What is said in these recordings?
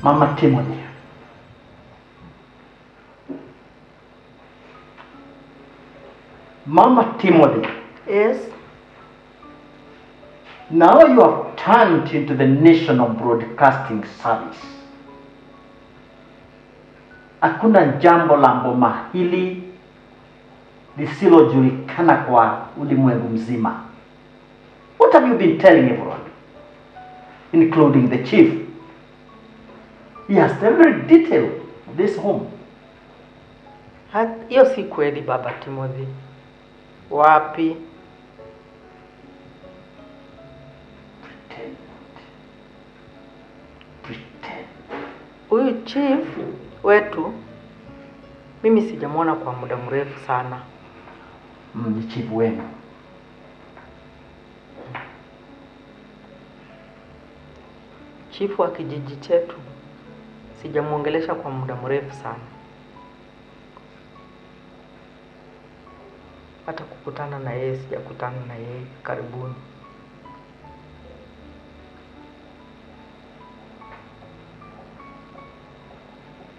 Mama Timothy. Mama Timothy. Yes? Now you have turned into the National Broadcasting Service. Hakuna jambo la boma hili lisilojulikana kwa ulimwengu mzima. What have you been telling everyone? Including the chief. He has every detail of this home. Hiyo si kweli Baba Timothy. Wapi? Pretend. Pretend. Huyu chief wetu mimi sijamwona kwa muda mrefu sana. Ni chief wenu. Chief wa kijiji chetu sijamuongelesha kwa muda mrefu sana. Hata kukutana na yeye sijakutana na yeye karibuni.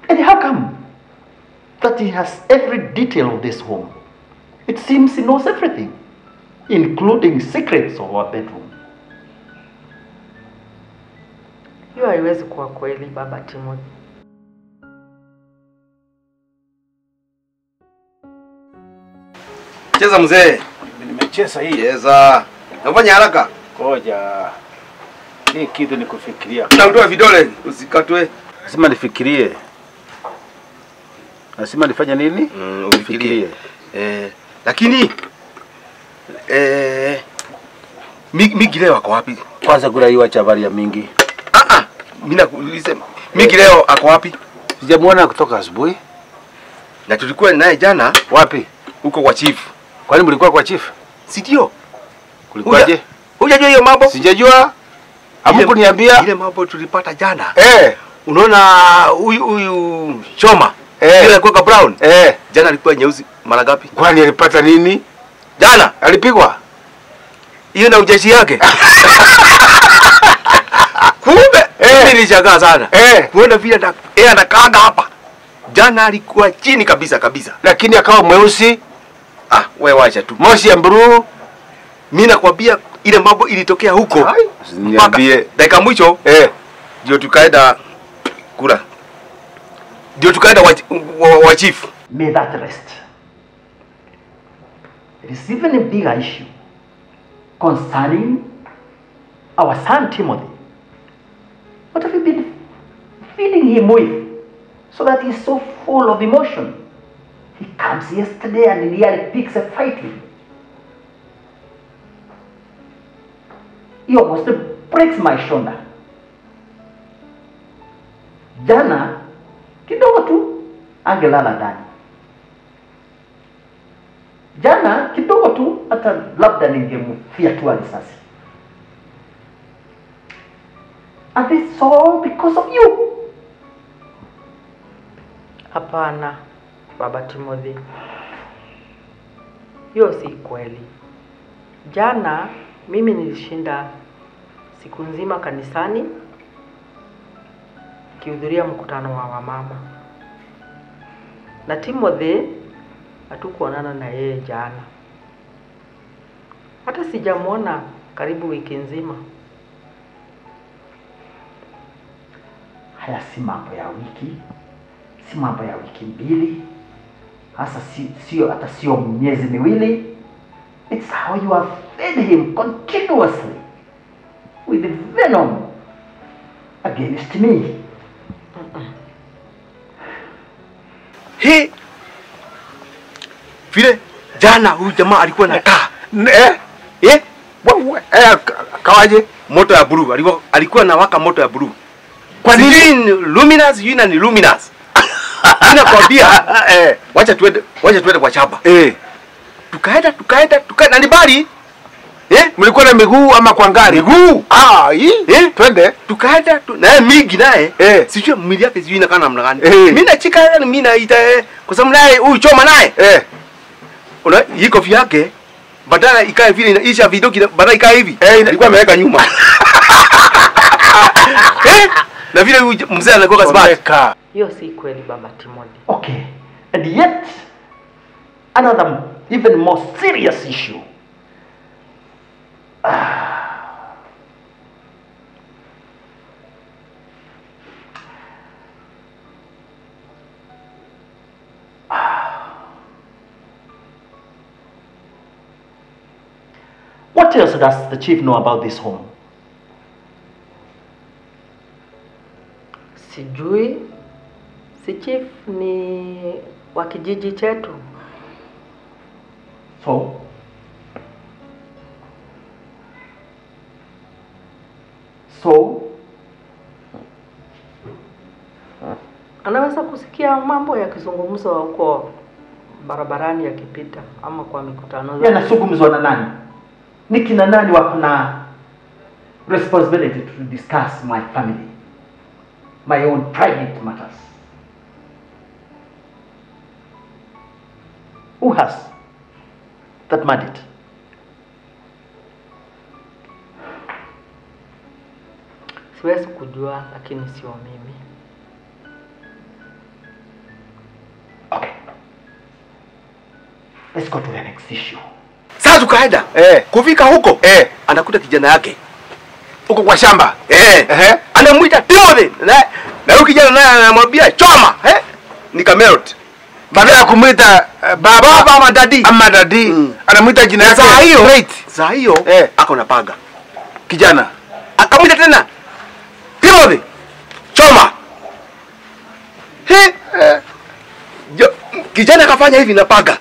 And how come that he has every detail of this home? It seems he knows everything, including secrets of our bedroom. Hiyo haiwezi kuwa kweli Baba Timothy. Cheza mzee. Nimecheza hii. Cheza. Nafanya haraka. Ngoja. Hii kitu ni kufikiria. Na utoe vidole usikatwe. Lazima nifikirie. Lazima nifanye nini? Ufikirie. Lakini Mingi leo ako wapi? Kwanza kula hiyo chavari ya Mingi. Mimi nakuuliza Mingi leo ako wapi? Sijamuona kutoka asubuhi. Na tulikuwa naye jana. Wapi? Huko kwa chief. Kwani mlikuwa kwa chief? Si ndio? Kulikuwaje? Hujajua hiyo mambo? Sijajua. Hamkuniambia. Ile mambo tulipata jana. Unaona huyu Choma. Yule alikuwa brown. Jana alikuwa nyeusi mara ngapi? Kwani alipata nini? Jana alipigwa. Hiyo na ujeshi yake. Kumbe mimi nilishangaa sana. Kuona vile anakaanga hapa. Jana alikuwa chini kabisa kabisa. Lakini akawa mweusi. Wewe wacha tu. Moshi ya mburu. Mimi nakwambia ile mambo ilitokea huko. Niambie. Dakika mwisho ndio tukaenda kula. Ndio tukaenda wa chief. May that rest. It is even a bigger issue concerning our son Timothy. What have you been feeding him with so that he's so full of emotion? He comes yesterday and nearly picks a fight with me. He almost breaks my shoulder. Jana kidogo tu angelala ndani. Jana kidogo tu hata labda ningemfia tu risasi. And this all because of you. Hapana, Baba Timothy. Hiyo si kweli. Jana mimi nilishinda siku nzima kanisani nikihudhuria mkutano wa wamama. Na Timothy hatukuonana na yeye jana. Hata sijamuona karibu wiki nzima. Haya si mambo ya wiki, si mambo ya wiki mbili, hasa sio hata sio miezi miwili. It's how you have fed him continuously with the venom against me. He vile jana huyu jamaa alikuwa anakaa. Kawaje? Moto ya blue. Alikuwa anawaka moto ya blue. Kwa nini luminous yuna ni luminous? Ninakwambia wacha tuende kwa shamba. Tukaenda na ni bali. Mlikuwa na miguu ama kwa ngari? Miguu. Twende. Tukaenda naye mingi naye. Sijui mwili yake sijui inakaa namna gani. Mimi nachika mimi naita kwa sababu naye huyu choma naye. Una hii kofia yake badala ikae vile inaisha video badala ikae hivi. Alikuwa ameweka nyuma. Na vile huyu mzee anakuwa smart. Hiyo si kweli Baba Timothy. Okay. And yet another even more serious issue. What else does the chief know about this home? Sijui. Si chief ni wa kijiji chetu. So? So? Anaweza kusikia mambo yakizungumzwa huko barabarani yakipita ama kwa mikutano. Yanazungumzwa na nani? Ni kina nani wako na responsibility to discuss my family, my own private matters? Who has that mandate? Siwezi kujua, lakini sio mimi. Okay. Let's go to the next issue. Sasa tukaenda. Kufika huko anakuta kijana yake huko kwa shamba. Anamuita Timothy. Na huyu kijana naye anamwambia choma. Ni Camelot. Badala ya kumuita baba ama daddy. Ama daddy. Anamuita jina yake. Saa hiyo. Saa hiyo ako na paga. Kijana. Akamuita tena Timothy. Choma. Kijana akafanya hivi na paga.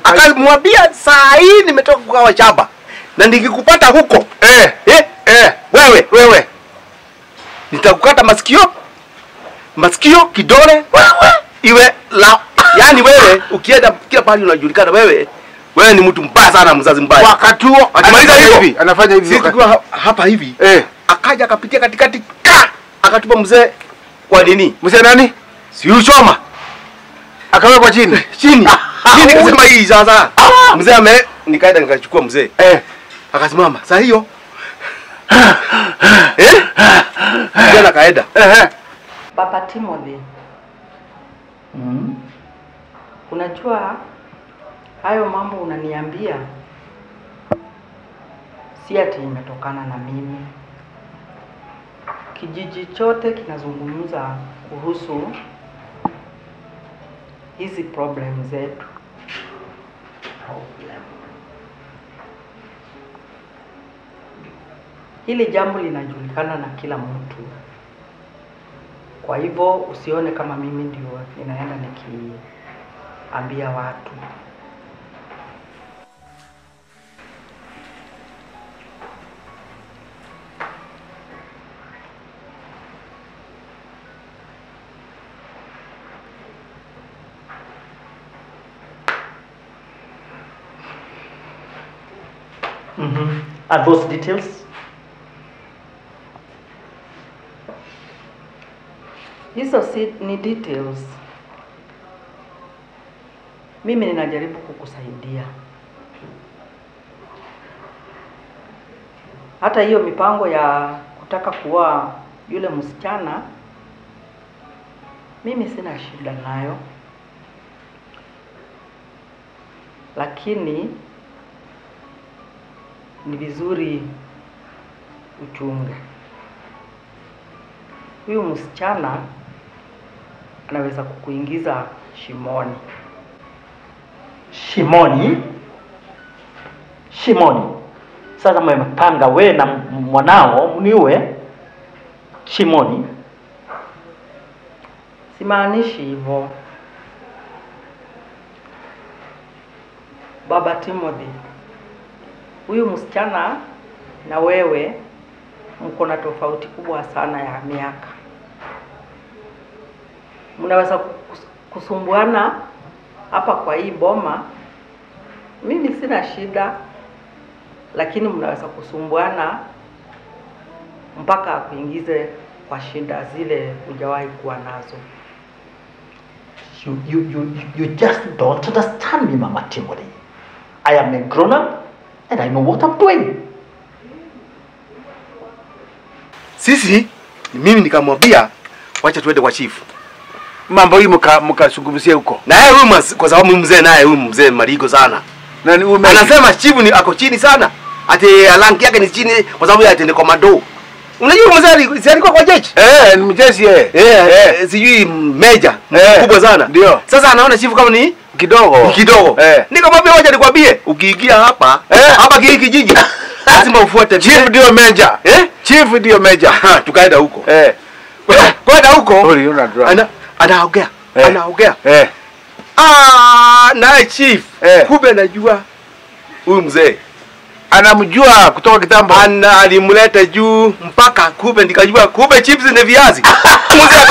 Akamwambia saa hii nimetoka kugawa shamba na nikikupata huko wewe nitakukata masikio kidole wewe iwe la. Yani wewe ukienda kila pahali unajulikana wewe ni mtu mbaya sana, mzazi mbaya. Wakati huo akimaliza hivi anafanya hivi sisi tukiwa hapa hivi akaja akapitia katikati akatupa mzee kwa nini? Mzee nani? Si uchoma. Akawekwa chini. Chini. Chini kasema hii sasa. Mzee ame nikaenda nikachukua mzee. Akasimama. Sasa hiyo. Kijana kaenda. Baba Timothy. Unajua hayo mambo unaniambia si ati imetokana na mimi. Kijiji chote kinazungumza kuhusu hizi problem zetu. Problem. Hili jambo linajulikana na kila mtu. Kwa hivyo usione kama mimi ndio ninaenda nikiambia watu. Are those details? Hizo si ni details. Mimi ninajaribu kukusaidia. Hata hiyo mipango ya kutaka kuoa yule msichana mimi sina shida nayo. Lakini ni vizuri uchunge. Huyu msichana anaweza kukuingiza shimoni. Shimoni? Shimoni. Sasa mmepanga we na mwanao mniue shimoni? Simaanishi hivyo. Baba Timothy, huyu msichana na wewe Mko na tofauti kubwa sana ya miaka. Mnaweza kusumbuana hapa kwa hii boma. Mimi sina shida, lakini mnaweza kusumbuana mpaka akuingize kwa shida zile hujawahi kuwa nazo. You just don't understand me, Mama Timothy. I am a grown up and I know what I'm doing. Sisi mimi nikamwambia wacha tuende kwa chief. Mambo hii mkazungumzie huko. Na yeye huyu kwa sababu mzee naye huyu mzee Marigo sana. Na ni ume anasema chief ni ako chini sana. Ati rank yake ni chini kwa sababu yeye ni komando. Unajua mzee alikuwa kwa jeshi? Ni mjeshi yeye. Sijui meja mkubwa sana. Ndio. Sasa anaona chief kama ni kidogo. Kidogo. Nikamwambia wacha nikwambie, ukiingia hapa, hapa kijiji lazima ufuate chief ndio meja. Chief ndio meja. Tukaenda huko. Kwenda huko. Anaongea. Anaongea. Naye chief. Kumbe anajua huyu mzee. Anamjua kutoka kitambo. Ana alimleta juu mpaka kumbe nikajua kumbe chips ni viazi. Mzee